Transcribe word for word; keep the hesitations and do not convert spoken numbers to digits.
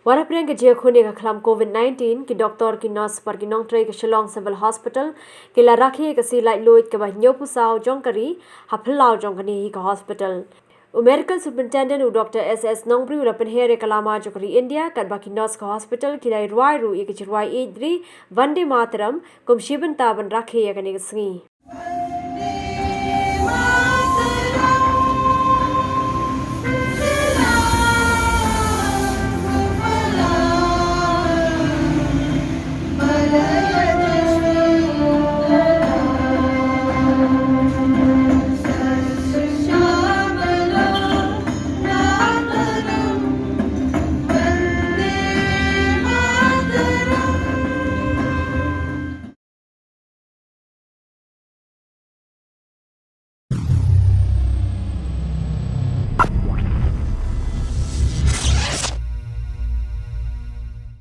Wat hapdeng ka jingïakhun ïa ka khlam Covid nineteen, ki doktor, ki nurse bad ki nongtrei ka Shillong Civil Hospital ki la rakhe ïa ka sngi laitluid kaba hynñiewphew saw jong ka ri ha phyllaw jong kane hi ka hospital. U Medical Superintendent, u Doctor S S Nongbri, u la pynher ïa ka lama jong ka ri India, katba ki nurse ka hospital ki la rwai ruh ïa ka jingrwai ïeid ri Vande Mataram kum shi bynta ban rakhe ïa kane ka sngi.